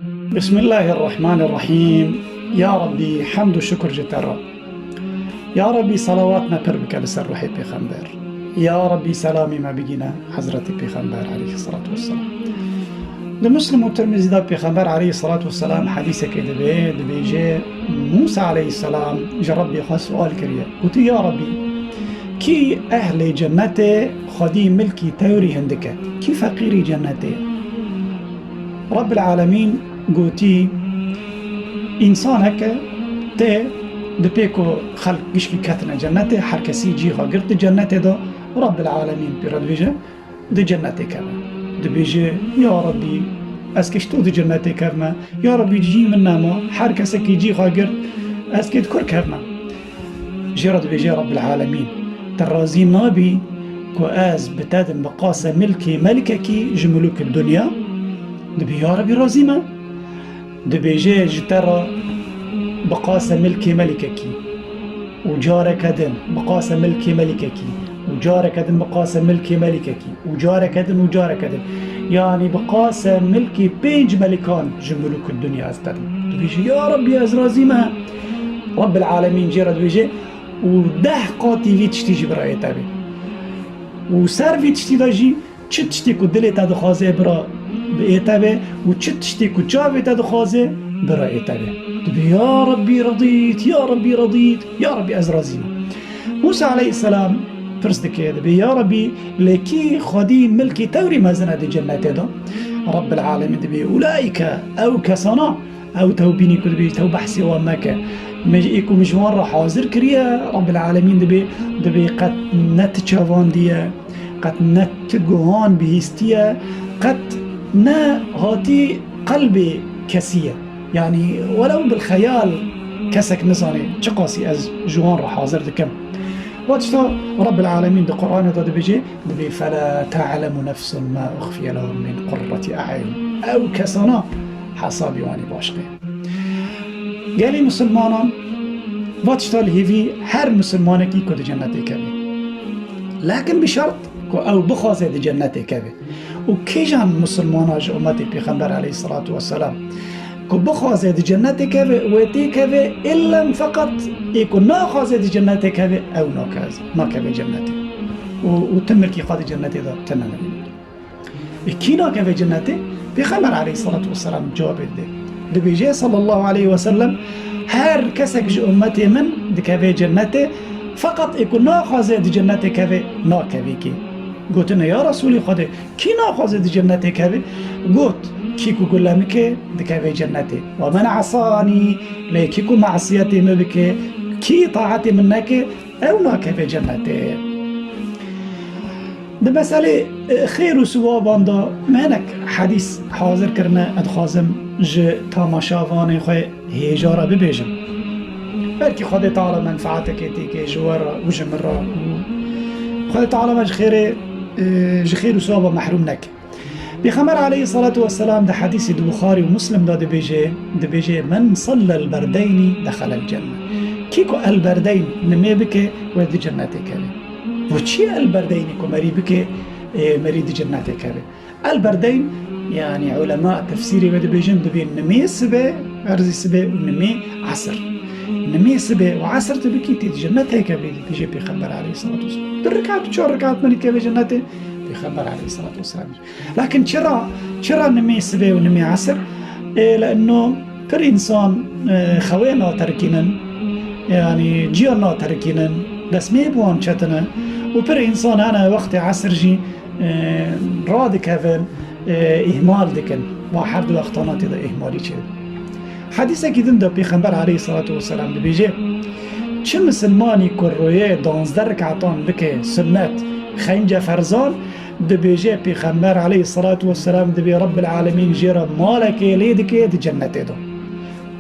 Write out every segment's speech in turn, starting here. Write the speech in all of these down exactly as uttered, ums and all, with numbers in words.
Bismillahirrahmanirrahîm. Ya Rabbî, hemd û şukr ji te re. Ya Rabbî, salawat me pir bike li ser ruhê Pêxember. Ya Rabbî, selamî me bigîne Hezretî Pêxember aleyhisselatu vesselam. Di Muslim û Tirmizî de Pêxember aleyhisselatu vesselam hedîsekê dibe, dibêje, Mûsa aleyhisselam ji Rabbî xwe sual kiriye. Gotiye, Ya Rabbî, kî ehlê cennetê xwedî milkî tewrî hindik e? Kî feqîrî cennetê ye? Rabbil Alemîn gotî, însanek e, tê, di pê ku xelk gişkî ketine cennetê, her kesî cî xwe girt di cennetê de, Rabbil Alemîn pê re dibêje, di cennetê keve. Dibêje, Ya Rabbî, ez kê ji to di cennetê kevme. Ya Rabbî, cî min nema, her kesekî cî xwe girt, ez kê di kur kevme? Jê re dibêje, Rabbil Alemîn, te razî nabî ku ez bi te dim bi qase milkê melikekî ji milûkê dinya? Dibê, Ya Rabbî, razî me. Dibêje, ji te re bi qase milkê melikekî û careke din bi qase milkê melikekî û careke din bi qase milkê melikekî û careke din û careke din. Yanî bi qase milkê pênc melikan ji milûkê dinya ez te dim. Dibêje, Ya Rabbî, ez razî me. Rabbil Alemîn jê re dibêje, û deh qatî vî tiştî jî bira ê te bê. Û ser vî tiştî de jî çi tiştê ku dilê te dixwaze bira ê te bê û çi tiştê ku çavê te dixwaze bira ê te bê. Dibê, Ya Rabbî, redît, ya Rabbî, redît, ya Rabbî, ez razî me. Mûsa aleyhisselam pirs dike, dibê, Ya Rabbî, lê kî xwedî milkê tewrî mezin e di cennetê de? Rabbil Alemîn dibê, Ulaîke, ew kesana, ew tewbînî ku dibê, tew behsê wan meke. Min ji, ê ku min ji wan re hazir kiriye, Rabbil Alemîn dibê, dibê qet ne ti çavandiye, qet ne ti guhan bihîstiye, qet ne hatî qelbê kesî ye. Yanî welew bil xeyal kesek nizane çiqasî ez ji wan re hazir dikim. Wa tişta Rabbil Alemîn di Quranê de dibêje, dibê, Fela te'lemu nefsun ma uxfiye lehum min qurreti a'yun. Ew kesana hesabî wanî başqe. Gelî misilmanan va tişta li hêvî her misilmanekî ku di cennetê kevê. Lekin bi şert ku ew bixwaze di cennetê kevê. Û kîjan misilmana ji ummetê Pêxember aleyhisselatu vesselam ku bixwaze di cennetê kevê, wê tê kevê, illa feqet ê ku naxwaze di cennetê kevê, ew nakez-, nakeve cennetê. Û, û ti milkî xwe di cennetê de tine. Ê kî nakeve cennetê? Pêxember aleyhisselatu vesselam cewabê dide. Dibêje sallallahu aleyhi ve sellem, her kesek ji ummetê min dikeve cennetê, feqet ê ku naxwaze di cennetê keve, nakevê kê. Gotine, Ya Resulê Xwedê, kî naxwaze di cennetê keve? Got, kî ku gule min ke, dikeve cennetê. Ve men asani, lê kî ku masiyetê min bike, kî taetê min neke, ew nakeve cennetê. Di meselê, e, xêr û siwaban de me hinek hedîs hazir kirine, ez dixwazim ji tamaşavanê xwe hêja re bibêjim. Belkî Xwedê Teala menfaatekê têke ji we re û ji min re û Xwedê Teala me ji xêrê, e, ji xêr û siwaba mehrûm neke. Pêxember aleyhisselatu vesselam di hedîsê di Buxarî û Muslim de dibêje, dibêje, Men sallel berdeynî dexelel cenne. Kî ku el berdeyn nimê bike, wê di cennetê keve. Bo çi el berdeynî ku merî bike, e, merî di cennetê keve? El berdeyn, yanî ulema tefsîrê wê dibêjin, dibê nimê sibe, erzî sibe û nimê esir. Nimê sibe û esir tu bikî, tê di cennetê keve, dibêje Pêxember aleyhisselatu vesselam. Du rekat û çar rekat merî keve cennetê, Pêxember aleyhisselatu vesselam. Lakin çira, çira nimê sibê û nimê esir? Ê, li inno pir însan, e, xewê naterkînin, yanî ciya naterkînin, destmê bi wan çetine û pir însan hene wextê esir jî, e, radikevin, e, îhmal dikin. Va her du wextana tê de îhmalî çêdibin. Hedîsekî din de Pêxember aleyhisselatu vesselam dibêje, çi misilmanî ku rûyê danzdeh rekatan bike sunnet, xeynce ferzan, dibêje Pêxember aleyhisselatu vesselam dibê Rabbil Alemîn jê re malekê lê dike di cennetê de.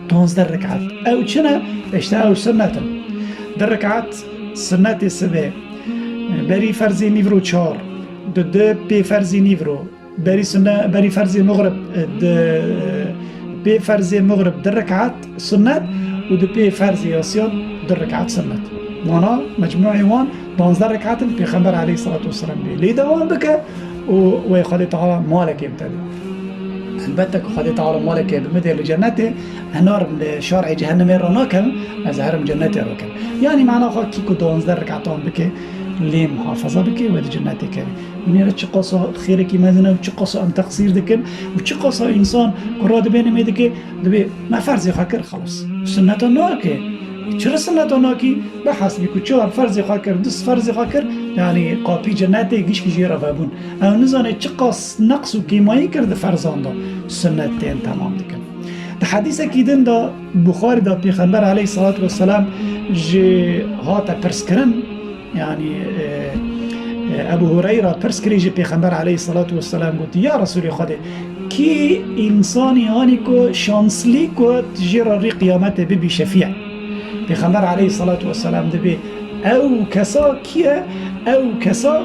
Danzdeh rekat. Ew çi ne? Îşte ew sunnet in. Du rekat sunnetê sibê, berî ferzê nîvro çar, di du pê ferzê nîvro, Berî sunne, berî ferzê muxrib, e, di, e, pê ferzê muxrib du rekat sunnet û di pê ferzê yasiyan du rekat sunnet. Wana mecmûê wan panzdeh rekat in, Pêxember aleyhisselatu vesselam bê lê dewam bike û wê Xwedê Teala malekê bide. Elbette ku Xwedê Teala maleke bi min dê li cennetê, ez narim li şarê cehennemê re nakem, ez herim cennetê re kem. Yanî mana xwe kî ku duwazdeh rekatewan bike, lê muhafaza bike, wê di cennetê keve. Binêre çiqasa xêrekî mezin e û çiqasa em teqsîr dikin û çiqasa însan ku radibêne me dike, dibê me ferzê xwe kir, xelas. Sunneta nake. Çira sunneta nakî? Bihesbî ku çar ferzê xwe kir, du ferzê xwe kir, yanî qapî cennetê gişkî jê re vebûn. Ew nizane çiqas neqs û kêmayî kir di ferzan de, sunnet tên temam dikin. Di hedîsekî din de Buxarî de Pêxember aleyhissalatu vesselam jê hate pirskirin, yanî, e, e, Ebu Hureyra pirs kirî ji Pêxember aleyhissalatu vesselam gotî, Ya Resûlê Xwedê, kî însanî anî ku şanslî ku tu jê re rî qiyametê bibî şefî? Pêxember aleyhissalatu vesselam dibê, Ew kesa kî ye? Ew kesa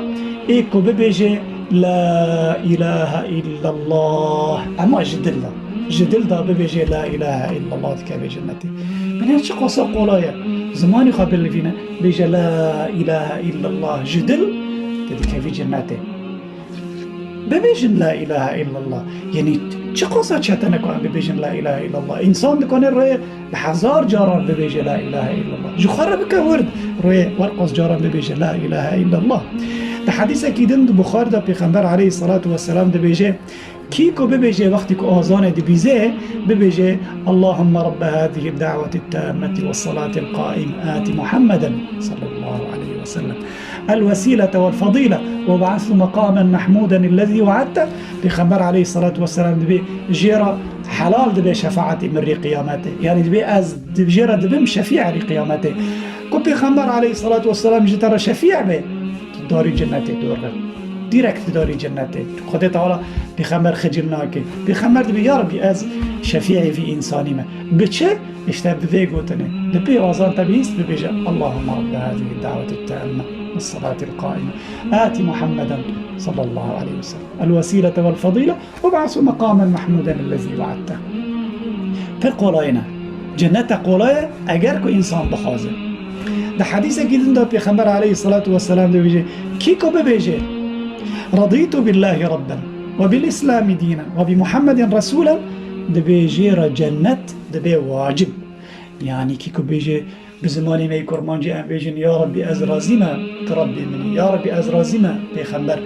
ê ku bibêje, La ilahe illallah. Ema ji dil de. Ji dil de bibêje, La ilahe illallah, dikeve cennetê. Binêr çiqasa qolay e. Zimanê xwe bilivîne, bêje, La ilahe illallah. Ji dil, tu dikevî cennetê. Bibêjin, La ilahe illallah. Yanî çiqasa çetin e ku em bibêjin, La ilahe illallah. Însan dikane rê bi hezar caran bibêje, La ilahe illallah. Ji xwe re bike wird, rê werqas caran bibêje, La ilahe illallah. Di hedîsekî din di Buxarî de Pêxember aleyhissalatu vesselam dibêje, Kî ku bibêje wextî ku azanê dibîze, bibêje, Allahümme Rabbe hâzihi da'weti tammeti ve salatil qaim ati Muhammeden sallallahu aleyhi ve sellem el vesilete vel fadile ve ba'athu maqamen mahmuden ellezî ve'atte. Pêxember aleyhissalatu vesselam dibê jê re helal dibe şefaetê min rê qiyametê. Yanî dibê ez dib-, jê re dibim şefî rê qiyametê. Ku Pêxember aleyhissalatu vesselam ji te re şefî be, tu darî cennetê dor be. Direkt tu darî cennetê. Xwedê Teala Pêxember xicil nake. Pêxember dibê, Ya Rebî, ez şefîê vî însanî me. Bi çi? Îşte bi vê gotinê. Di pê azan te bihîst bibêje, Allahümme Rabbe hâzihi da'weti tamme ve salatil qaime. Ati Muhammeden sallallahu aleyhi ve sellem el vesilete vel fadile ve ba'athu maqamen mahmuden ellezî ve'atte. Pir qolay ne. Cennete qolay e, eger ku însan bixwaze. Di hedîsekî din de Pêxember aleyhissalatu vesselam dibêje, Kî ku bibêje, Radîtu billahi rabben ve bil islami dînen ve bi Muhammedin resûlen, dibê jê re cennet dibe wacib. Yanî kî ku bêje, bi zimanê me yê kurmancî em bêjin, Ya Rabbî, ez razî me, tu Rabbê min î. Ya Rabbî, ez razî me, Pêxember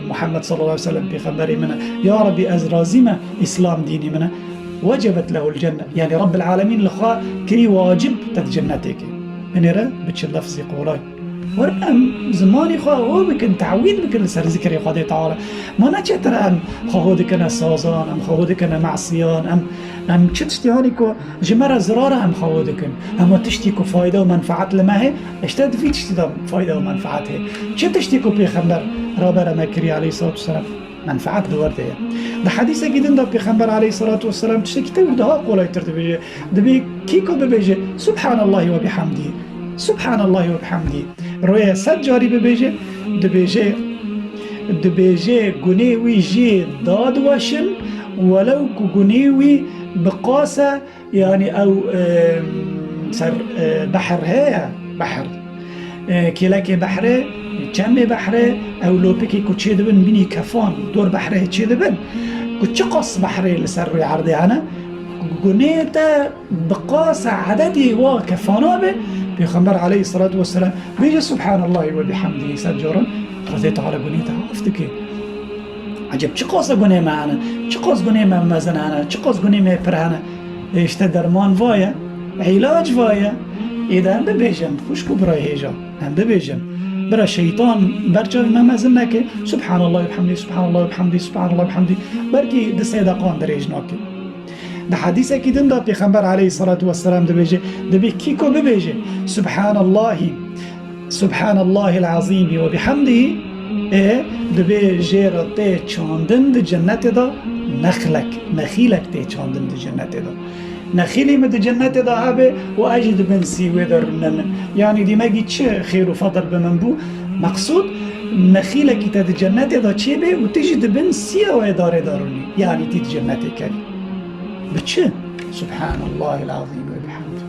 Muhammed sallallahu aleyhi ve sellem pêxemberê min e. Ya Rabbî, ez razî me, Îslam dînê min e. Wecebet lehul cenne. Yanî Rabbil Alemîn li xwe kirî wacib te di cennetê kê. Binêre bi çi lefzê qolay. Werin em zimanê xwe ho bikin, tewîl bikin li ser zikrê Xwedê Teala. Ma ne çêtir em xwe ho dikine sazan, em xwe ho dikine mesiyan, em, em çi tiştê hanî ku ji me re zirar e em xwe ho dikin. Hema tiştî ku fayda û menfaet li me hê, îşte di vî tiştî de fayda û menfaet hê. Çi tiştî ku Pêxember rabere me kiriye aleyhissalatu vesselam, menfaet di wir de ye. Di hedîsekî din de Pêxember aleyhissalatu vesselam tiştekî tewr daha qolaytir dibêje. Dibê kî ku bibêje, Subhanallahi ve bihamdî. Subhanallahi ve bihamdî. Roye sed carî bibêje, dibêje, dibêje gunê wî jê dadiweşin, welew ku gunê wî bi qas e, yanî ew, e, ser, e, behr heye, behr. E, kêlekê behrê, çemê behrê, ew lopikê ku çêdibin bînî kefan, dor behrê çêdibin. Ku çiqas behrê li ser rûyê erdê hene, gunê te bi qasa ededê wa kefana be, Pêxember aleyhissalatu vesselam bêje, Subhanallahî ve bihamdî sed caran, Xwedê Teala gunê te af dike. Eceb çi qasa gunê me hene, çi qas gunê me mezin hene, çi qas gunê me pir hene. E, işte derman va ye, îlac va ye. Ê de em bibêjin, xwişk û birayê hêja, em bibêjin. Bira şeytan ber çavê me mezin neke, Subhanallah ve bihamdî, Subhanallah ve bihamdî, Subhanallah ve bihamdî. Belkî di sê deqan dirêj nake. Di hedîsekî din de Pêxember aleyhissalatu vesselam dibêje, dibê kî ku bibêje, Subhanallahî, Subhanallahil azîmî ve bihamdî, ê, dibê jê re tê çandin di cennetê de nexlek, nexîlek tê çandin di cennetê de. Nexîlî min di cennetê de hebe û ez jî di bin sî wê de rûnenim. Yanî dîmegî çi xêr û fedil bi min bû? Meqsûd, nexîlekî te di cennetê de çêbê û tu jî di bin siya wê darê de rûnî. Yanî tî di cennetê kerî. Bi çi? Subhanallahil azîm ve bihamdî.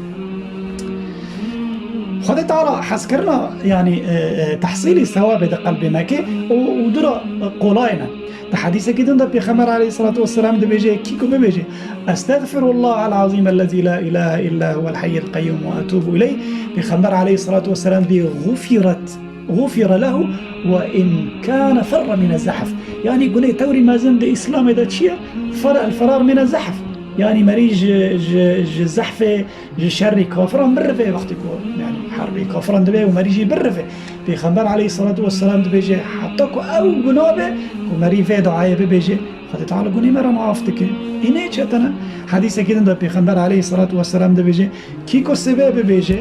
Xwedê Teala hezkirina, yanî, e, e, tehsîlî sewabê di qelbê me kê û, û dura, e, qolay ne. Di hedîsekî din de Pêxember aleyhissalatu vesselam dibêje, kî ku bibêje, "Estexfirullahal azîm ellezî la ilahe illa huvel hayyul qeyyûm ve etûbu ileyh." Pêxember aleyhissalatu vesselam dibê, "Gufiret, gufire lehu ve in kâne ferre mine zehf." Yanî gunê tewrî mezin di Îslamê de çi ye? Fer-, el ferar mine zehf. Yanî merî ji, ji, ji zehfê, ji şerî kafiran birive wextê ku, yanî herbê kafiran dibe û merî jî birive. Pêxember aleyhissalatu vesselam dibêje, heta ku ew guna be, ku merî vê duayê bibêje, Xwedê Teala gunê me re maaf dike. Îne çetene. Hedîsekî din de Pêxember aleyhissalatu vesselam dibêje, kî ku sibê bibêje,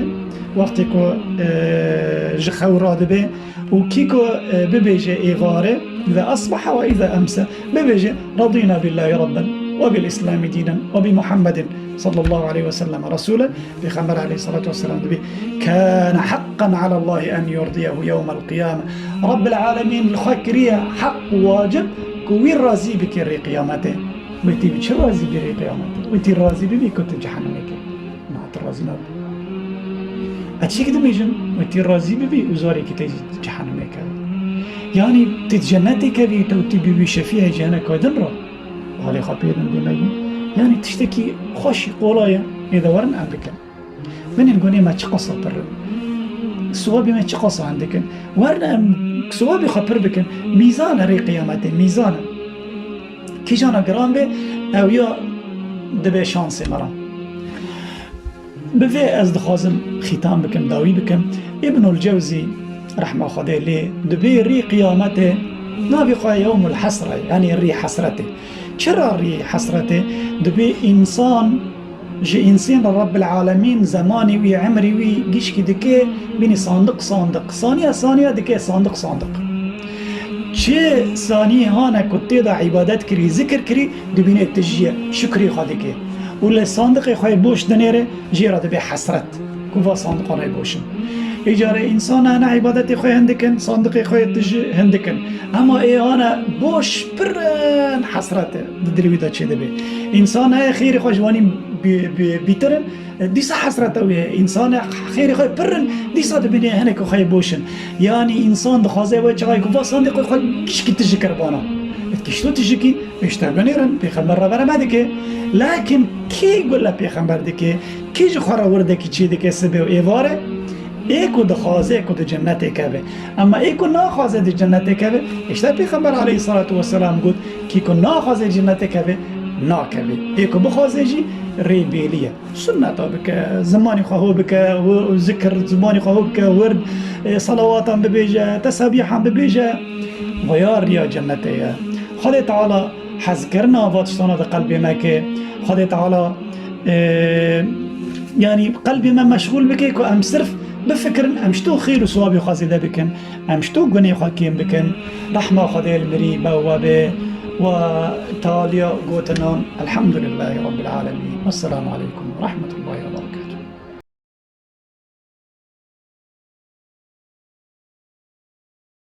wextê ku, e, ji xew radibe, û kî ku, e, bibêje êvarê, "Îza asbaha ve îza emse", bibêje, "Radîna billahî rabben ve bil îslamî dînen ve bi Muhammedin sallallahu aleyhi ve sellem resûlen." Pêxember aleyhissalatu vesselam dibê, "Kâne haqqan alallahî en yurdiyehu yewmel qiyame." Rabbil alemîn li xwe kiriye heq û wacib ku wî razî bike rê qiyametê. Wê tê bi çi razî bî rê qiyametê? Wê tê razî bibî ku tu cehennemê kê. Na, tu razî nabî. Ez tiştekî dibêjim, wê tê razî bibî û zarê kê te jî cehennemê keve. Yanî tê di cennetê kevî, te û tê bibî şefîê cihana kaydin re. Halê xwe pê din dê me yî. Yanî tiştekî xweşî qolay e, ê de werin em bikin. Binên gunê me çiqasa pir in. Siwabê me çiqasa hindik in. Werin em siwabê xwe pir bikin. Mîzan e rê qiyametê, mîzan e. Kîjana giran be, ew ya dibe şansê me re. Bi vê ez dixwazim xîtan bikim, dawî bikim. Îbnul Cewzî, rehma Xwedê lê, dibê rî qiyametê navê xwe yewmul hesre, yanî rî hesretê. Çira rî hesretê? Dibê însan ji însên re Rabbil Alemîn zemanê wî, emrê wî gişkî dike, bînî sandiq sandiq, saniye saniye dike sandiq sandiq. Çi saniyê hane ku tê de îbadet kirî, zikir kirî, dibînê tijî ye, şukrî xwe dike. Û li sandiqê xwe yê boş dinêre, jê re dibe hesret. Ku va sandiqan ê boş in. Îcarê însan hene îbadetê xwe hindik in, sandiqê xwe yê tijî hindik in. Ema ê hane boş pir in, hesret di dilê wî de çêdibe. Însan heye xêrê xwe ji wanî bi-, bi-, bîtir in, dîsa hesreta wî heye. Însan e xêrê xwe pir in, dîsa dibîne hinek xwe yê boş in. Yanî însan dixwaze wê çaxê ku va sandiqê xwe gişkî tijî kir bana. Gişt û tijikî, îşte binêrin, pêxember re bere me dike. Lakin kî gule pêxember dike, kî ji xwe re wirdekî çê dike sibê û êvarê? Ê ku dixwaze ku di cennetê keve. Ema ê ku naxwaze di cennetê keve, îşte pêxember aleyhissalatu vesselam got, kî ku naxwaze cennetê keve, nakeve. Ê ku bixwaze jî rê bêlî ye. Sunneta bike, zimanî xwe hû bike, û zikir zimanî xwe hû bike, wird, e, salawatan bibêje, tesabîhan bibêje, vaya riya cennetê ye. Xwedê Teala hezkirina va tiştana di qelbê me ke. Xwedê Teala, e, yanî qelbê me meşxûl bike ku em sirf bifikirin, em ji to xêr û siwabê xwe zêde bikin. Em ji to gunê xwe kêm bikin, rehma Xwedê li mirî be û we bê, we taliya gotinan, Elhamdulillahî Rabbil Alemîn. Wesselamu aleykum ve rahmetullahî ve berekatuhu.